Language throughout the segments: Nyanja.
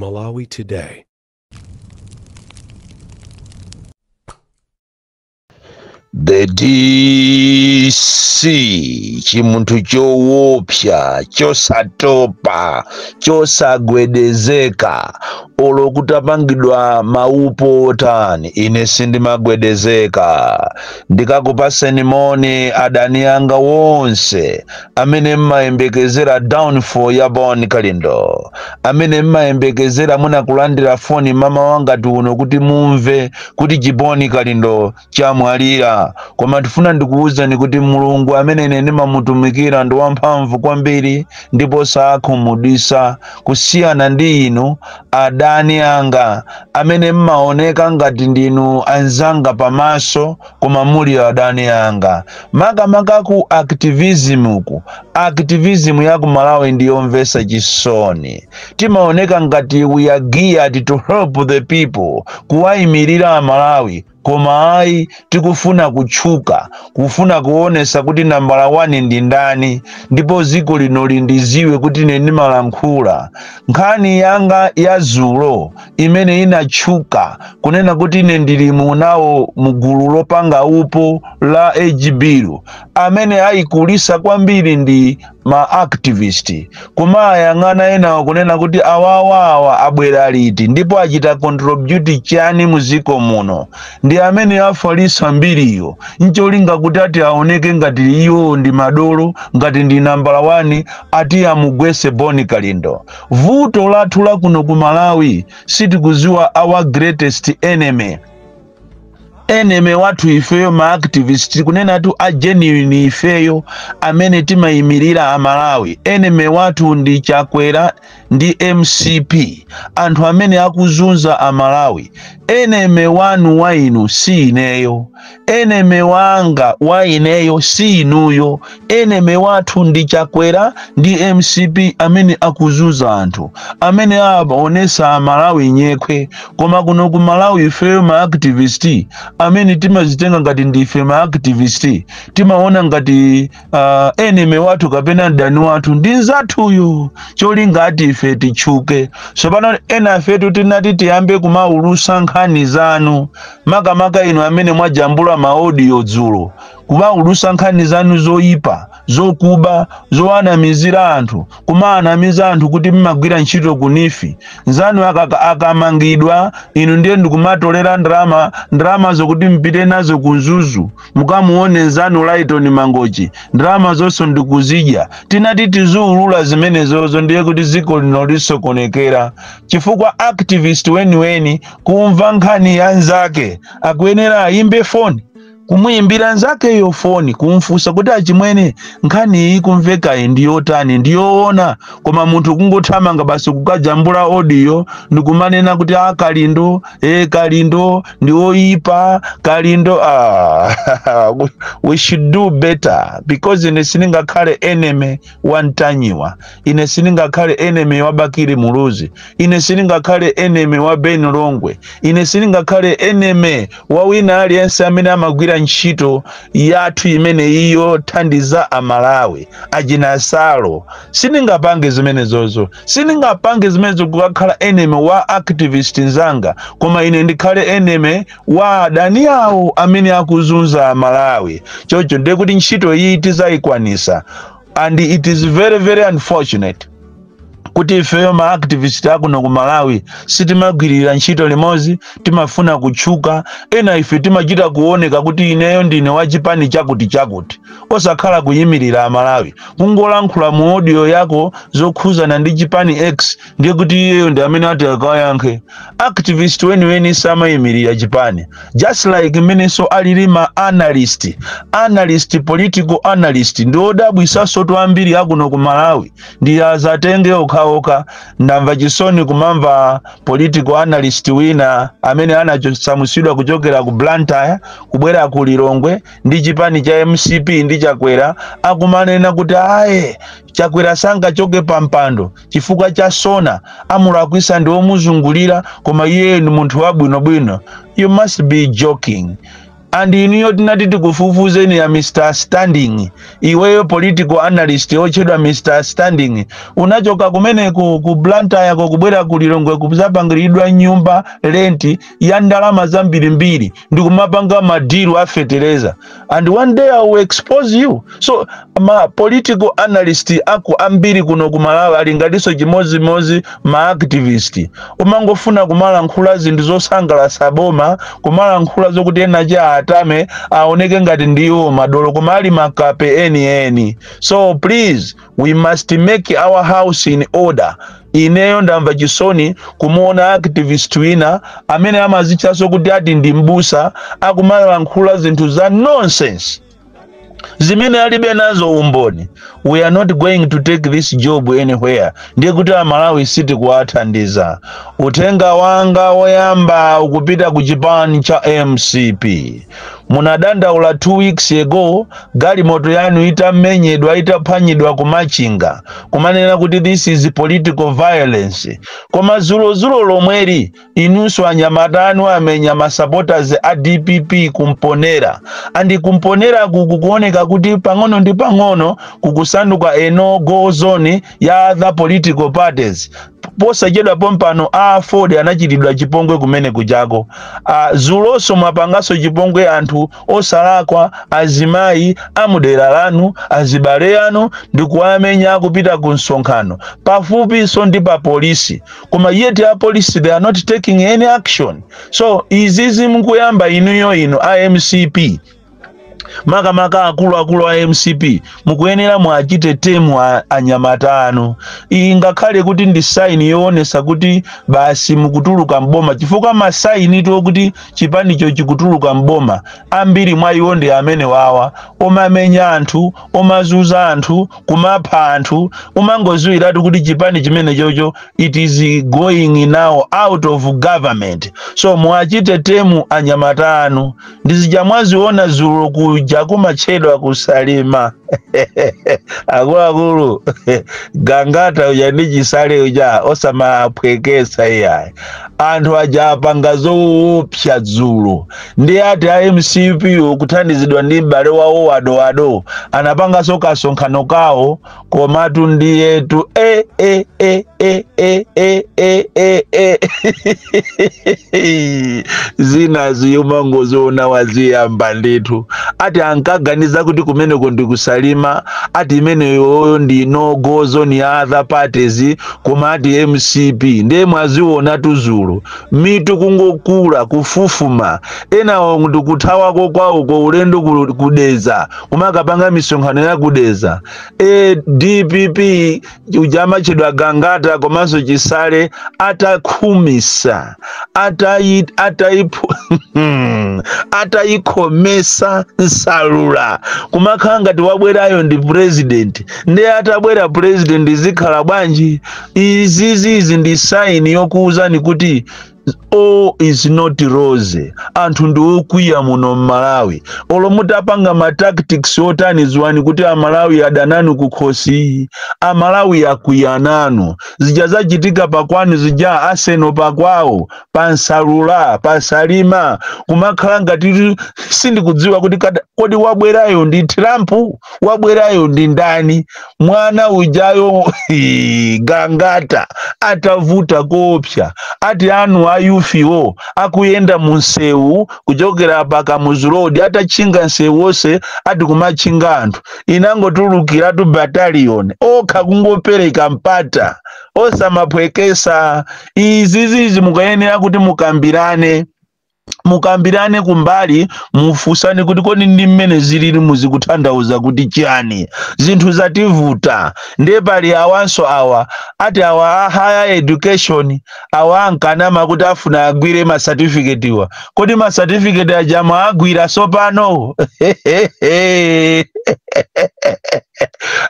Malawi Today. The DC, chimunthu chowopsa, chosatopa, chosagwedezeka. Olo kutapangidwa maupo otani, ine sindimagwedezeka. Ndikakupaseni moni adani anga wonse amene mmayembekezera downfall ya Bon Kalindo, amene mmayembekezera munakulandira foni mama wanga uno kuti mumve kuti chiboni Kalindo chamwalira. Koma tifuna ndikuwuzani kuti Mulungu amene ine ndimamutumikira ndi wamphamvu kwambiri, ndipo sakhumudwitsa, kusiyana ndi inu adani anga amene mmaoneka ngati ndinu anzanga pamaso, koma muli adani anga. Makamaka ku activism uku, activism ya ku Malawi ndiyomvetsa chisoni. Timaoneka ngati we are geared to help the people, kuwayimirira Amalawi, koma ayi, tikufuna kutchuka, kufuna kuonesa kuti nambala 1 ndi ndani, ndipo dziko lino lindiziwe kuti ine ndimalankhula. Nkhani yanga ya zulo imene inatchuka kunena kuti ine ndili munawo mugulu lopanga upo la AGB, amene ayikulisa kwambiri ndi ma activist, kumayang'ana enawo kunena kuti awawawa abwera liti ndipo achita contribute chani muziko muno, ndi amene afalisa mbiriyo ncholinga kuti ati aoneke ngati iwo ndi madolo, ngati ndi nambala 1, ati amugwese Bon Kalindo. Vuto lathu la kuno ku Malawi, sitikuziwa our greatest enemy. Enemy wathu ifeyo ma activist, kunena tu a genuine ifeyo amene timayimirira Amalawi, enemy wathu ndi Chakwera ndi MCP, anthu amene akuzunza Amalawi. Enemy wanu wa inu si ineyo, enemy wanga wa ineyo si inuyo. Enemy wathu ndi Chakwera ndi MCP amene akuzunza anthu, amene aonesa Amalawi nyekhwe. Koma kuno ku Malawi ifeyo ma activist amene timazitenga ngati ndife ma activist, timaona ngati enemy wathu kapena mdani wathu ndi nzathuyo, cholinga ati ife titchuke. Tsopano ena afetu tinati tiyambe kumaulusa nkhani zanu, makamaka inu amene mwajambula ma audio dzulo, kumaulusa nkhani zanu zoyipa, zokuba, zowanamizira anthu, kumaanamiza anthu kuti mmagwira ntchito ku NEEF. Nzanu akamangidwa, inu ndiye ndikumatolera ndalama zokuti mpite nazo ku Mzuzu mukamuone nzanu Lighton Mangochi, ndalama zonse ndikuzidya. Tinati tiziulula zimenezozo, ndiye kuti dziko lino lisokonekera, chifukwa activist weniweni kumva nkhani ya nzake akuyenera ayimbe foni, kumuyimbira nzakeyo foni, kumfunsa kuti achimwene, nkhani iyi kumvekayi ndiyotani, ndiyoona? Koma munthu kungothamanga basi kukajambula audio ndikumanena kuti a Kalindo, Kalindo ndi oyipa, Kalindo. We should do better, because ine sindingakhale enemy wa Ntanyiwa, ine sindingakhale enemy wa Bakili Muluzi, ine sindingakhale enemy wa Ben Longwe, ine sindingakhale enemy wa wina aliyense amene amagwira ntchito yathu imene iyo thandiza Amalawi. Ajinasalo, sindingapange zimenezozo, sindingapange zimenezo kukakhala enemy wa activist nzanga, koma ine ndikhale enemy wa adani awo amene akuzunza Amalawi. Chocho ndiye kuti ntchito iyi tizayikwanisa. And it is very very unfortunate kuti ifeyo ma activist akuno ku Malawi sitimagwirira ntchito limodzi, timafuna kutchuka. Ena ife timachita kuoneka kuti ineyo ndine wachipani chakuti chakuti, osakhala kuyimirira Amalawi. Kungolankhula mu audio yako zokhuzana ndi chipani X, ndiye kuti iyeyo ndi amene ati akayankhe. Activist weniweni samayimirira chipani, just like mmenenso alili ma analyst, political analyst ndi odabwisanso ambiri akuno ku Malawi ndi azatenge okhaokha. Ndamva chisoni kumamva political analyst wina amene anasamusidwa kuchokera ku Blantyre kubwera ku Lilongwe ndi chipani cha MCP ndi Chakwera, akumanena kuti aye, Chakwera sangachoke pa mpando chifukwa cha SONA, amulakwisa ndi omuzungulira, koma iye ndi munthu wabwinobwino. You must be joking. And inuyo tinati tikufufuzeni ya Mr Standing, iweyo political analyst otchedwa Mr Standing, unachoka kumeneko ku Blantyre kubwera ku Lilongwe kuzapangiridwa nyumba rent ya ndalama zambirimbiri ndikumapanga ma deal a fetereza, and one day I will expose you. So ma political analyst ako ambiri kuno ku Malawi ali ngatinso chimozimozi ma activist, umangofuna kumalankhula zinthu zosangalatsa boma, kumalankhula zokuti ena cha atame aoneke ngati ndiwo madolo, koma ali makape enieni. So please, we must make our house in order. Ineyo ndamva chisoni kumuona activist wina amene amazitchaso kuti ati ndi mbusa akumalankhula zinthu za nonsense zimene alibe nazo umboni. We are not going to take this job anywhere. Ndiye kuti Amalawi sitikuwathandiza. Uthenga wanga woyamba ukupita ku chipani cha MCP. Munadandaula 2 weeks ago galimoto yanu itamenyedwa, itaphwanyidwa kumachinga, kumanena kuti this is political violence. Koma zulozulo lomweri inunso anyamata anu amenya ma supporters a DPP kumponera, and kumponera kuku kuoneka kuti pang'ono ndi pang'ono kukusanduka a no go zone ya other political parties. Posachedwa pompano a Ford anachitidwa chipongwe kumene kuchako. Zulonso mwapanganso chipongwe anthu osalakwa, azimayi amudera lanu, azibale anu, ndikuwamenya akupita ku msonkhano pafupiso ndi pa polisi, koma yet a polisi, they are not taking any action. So izizi mukuyamba inuyo, inu a MCP, makamaka akuluakulu a MCP, mukuyenera mwachite tame anyamata anu. Iyi ngakhale kuti ndi sign yoonesa kuti basi mukutuluka mboma, chifukwa ma sign to kuti chipanicho chikutuluka mboma ambiri mwa iwo ndi amene wawa omamenya anthu, omazuza anthu, kumapha anthu. Umangoziwiratu kuti chipani chimene chocho, it is going now out of government. So mwachite tame anyamata anu. Ndizija mwaziona zulo kuja kumatchedwa kusalima, akuluakulu, Gangata uja ndi Chisale uja, osamaphwekesa iyayi. Anthu aja apanga zoopsa dzulo. Ndi ati a MCP kuthandizidwa ndi m'bale wawo Wadowado anapanganso kasonkhano kawo, komatu ndiyetu e e e e e e e e e zina ziyumangoziona waziyamba ndithu. Ati ankaganiza kuti kumeneko ndi kusalima, ati imeneyoyo ndi no go zone ya other parties, koma ati MCP ndiye mwaziona tuzulo, mitu kungokula kufufuma, enawo ndikuthawako kwawoko ulendo kudeza kumakapanga misonkhano ya kudeza. E DPP uja amachedwa Gangata komanso Chisale atakhumisa, atayikhomesa nsalula, kumakhala ngati wabwerayo ndi president. Ndiye atabwera president zikhala bwanji? Izizizi ndi sign yokuwuzani kuti all is not rose. Anthu ndi okwiya muno mmalawi. Olo mutapanga ma tactics otani, ziwani kuti Amalawi adananu kukhosi, Amalawi akwiya nanu. Zija zachitika pakwanu zija, Arsenal pakwawo pansalula pasalima, kumakhala ngati sindikudziwa kuti kodi wabwerayo ndi Trump, wabwerayo ndi ndani? Mwana ujayo Gangata atavuta koopsa, ati anu a youth wo akuyenda mu msewu kuchokera pa Kamuzu Road, atachinga msewu wonse, ati kumachinga anthu, inangotulukiratu battalion okha kungopereka mpata. Osamaphwekesa izizizi, mukayenera kuti mukambirane, mukambirane kumbali, mufunsane kuti kodi ndi mmene zilili muzikutanthauza kuti chani? Zinthu zativuta. Ndiye pali awanso awa, ati awa a higher education awa ankanama kuti afuna agwire ma certificate wa. Kodi ma certificate aja mwagwira sopano?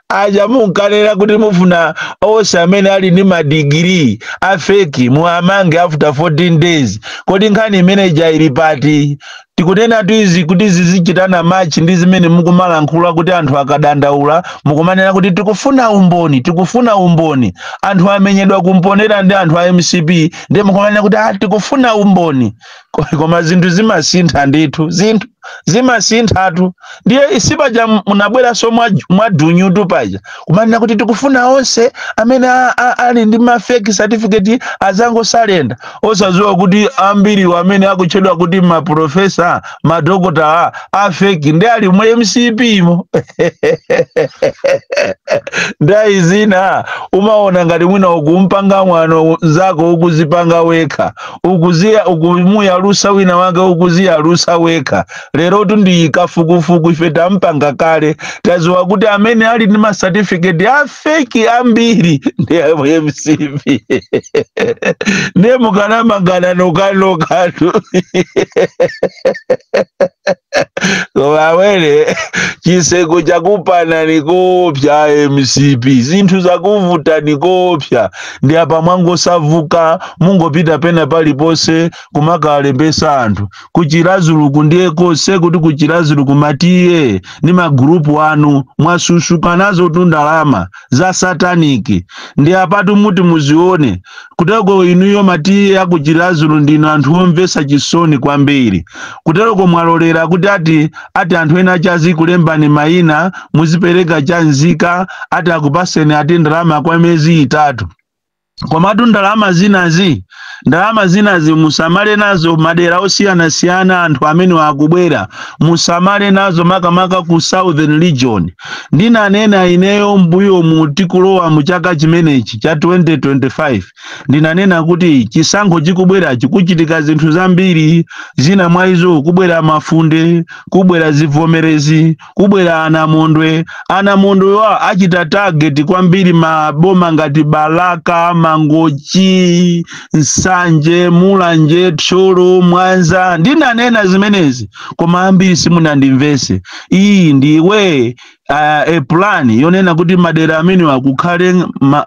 Aja munkanena kuti mufuna onse amene ali ndi madigiri a fake muamange after 14 days, kodi nkhani imeneja ili pati? Tikunena tu izi kuti zizichitana match ndi zimene mukumalankhula, kuti anthu akadandaula mukumanena kuti tikufuna umboni, tikufuna umboni. Anthu amenyedwa kumponera ndi anthu a MCP, ndiye mukumanena kuti ah, tikufuna umboni. Koma zinthu zimasintha ndithu, zinthu zimasinthatu. Ndiye sipaja munabweranso mwadunyutu paja kumanena kuti tikufuna onse amene ali ndi ma fake certificate azangosalenda, osadziwa kuti ambiri amene akutchedwa kuti maprofesa, madokota a fake ndi ali mu MCP mo. Ndayi zina umaona ngati mwina ukumpanga mwano zako, ukuzipanga wekha, ukuziya ukumuyalusa wina wake, ukuziyalusa wekha. Lero tu ndi kafukufuku ife tampanga kale, taziwa kuti amene ali ndi ma certificate a fake ambiri ndi a MCP. Ndiye mukanamangana nokhanokatu. Koma awere chiseko chakupana nikopya MCP, zinthu zakuvuta nikopya. Ndi apa mwangosavuka, mungopita pena paliponse kumakalembesa anthu kuchilazuluku. Ndiye konse kuti kuchilazuluku matiye ndi magurupu anu mwasusuka nazo tu ndalama za sataniki. Ndi apatu muti muzione kuteko inuyo matiye akuchilazulu ndinu anthu omvesa chisoni kwambiri. Kutereko mwalolera kuti ati anthu ena achazi kulembani mayina, muzipereka chanzika, ati akupaseni ati ndalama kwa miyezi 3. Komatu ndalama zinazi musamale nazo. Madera osiyanasiyana anthu amene akubwera musamale nazo, makamaka ku Southern Region. Ndinanena ineyo mbuyo mu tikulowa mu chaka chimenechi cha 2025, ndinanena kuti chisankho chikubwerachi kuchitika zinthu zambiri. Zina mwa izo, kubwera mafunde, kubwera zivomerezi, kubwera anamondwe. Anamondwewa achita target kwambiri maboma ngati Balaka, Mangochi, Nsanje, Mulanje, Thyolo, Mwanza. Ndinanena zimenezi koma ambiri simunandimvese. Iyi ndiwe a plan yonena kuti madera amenewa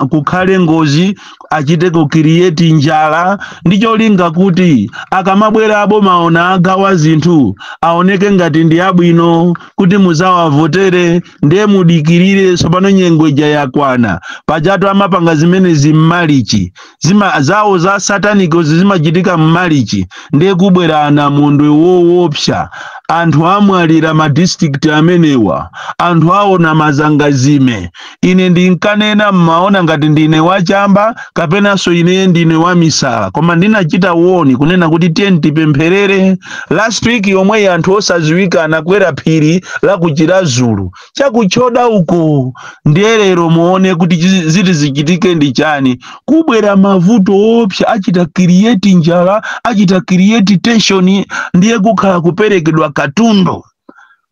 kukhale ngozi, achite ku create njala, ndi cholinga kuti akamabwera abomaona agawa zinthu aoneke ngati ndi abwino kuti muzawavotere. Ndiye mudikirire tsopano, nyengo ija yakwana. Pajatu amapanga zimenezi mmalichi, zima zawo za satanikozi zimachitika mmalichi. Ndiye kubwera anamondwe woopsa, anthu amwalira ma district amenewa, anthu aona mazangazime. Ine ndinkanena, mmaona ngati ndine wachamba kapenanso ine ndine wamisala, koma ndinachita woni kunena kuti tiye tipempherere. Last week yomweyi anthu osaziwika anakwera phiri la kuchirazulu chakuchoda uko. Ndiye lero muone kuti ziti zichitike ndi chani. Kubwera mavuto opsa, achita create njala, achita create tension, ndiye kukhala kuperekedwa katundu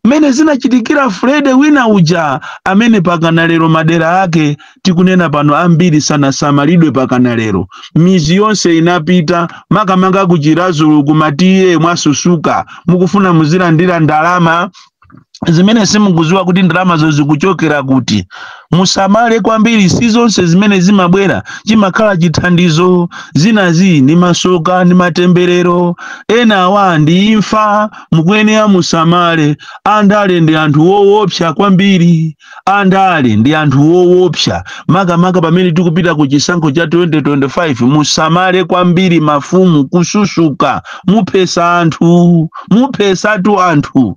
mmene zinachitikira Fred wina uja amene pakana lero madera ake tikunena pano ambiri sanasamalidwe. Pakana lero mizi yonse inapita, makamaka kuchirazulu kumatiye mwasusuka, mukufuna muzilandira ndalama zimene simukuziwa kuti ndalamazo zikuchokera kuti. Musamale kwambiri, si zonse zimene zimabwera chimakhala chithandizo. Zinazi ndi masoka ndi matemberero, ena awa ndi imfa. Mukuyenera musamale. Andale ndi anthu woopsa kwambiri, andale ndi anthu woopsa, makamaka pamene tikupita ku chisankho cha 2025. Musamale kwambiri mafumu, kususuka muphesa anthu, muphesatu anthu.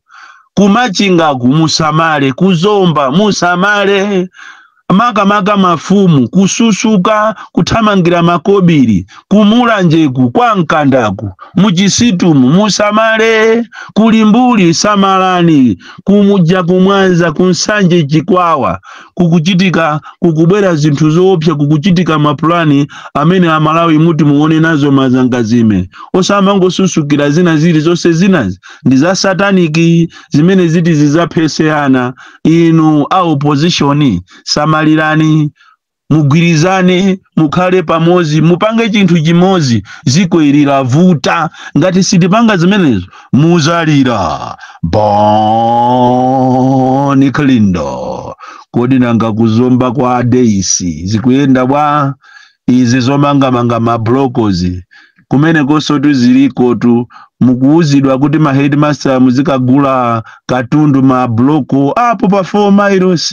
Kumachingaku musamale, kuzomba musamale, makamaka mafumu kususuka kuthamangira makobiri. Kumulanjeku, kwa mkandaku, muchisitumu musamale, kulimbuli samalani, kumuja kumwanza, kunsanje, chikwawa kukuchitika, kukubwera zinthu zoopsa, kukuchitika mapulani amene Amalawi muti muone nazo mazangazime. Osamangosusukira zina zili zonse, zinazi ndi za sataniki zimene ziti zidzaphese ana. Inu a opposition samalirani, mugwirizane, mukhale pamodzi, mupange chinthu chimodzi. Ziko ili lavuta, ngati sitipanga zimenezo muzalira. Boni Kalindo, kodi nanga kuzomba kwa Daisy zikuyenda bwa? Izi zomangamanga mablokozi kumene kosotu zilikotu. Mukuwuzidwa kuti ma headmaster muzikagula katundu, ma bloko apo pa 4 miles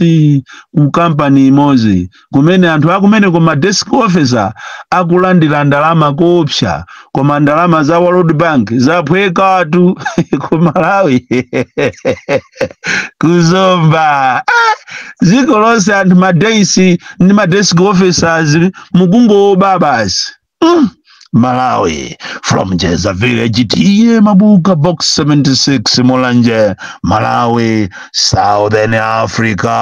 ku kampani imodzi, kumene anthu akumeneko, ma desk officer, akulandira ndalama koopsa, koma ndalama za World Bank zaphwekatu ku Malawi, kuzomba. Ah, dziko lonse anthu, ma DC ndi ma desk officers, mukungoba basi. Malawi, from Jeza Village, T/A Mabuka, Box 76, Mulanje, Malawi, Southern Africa.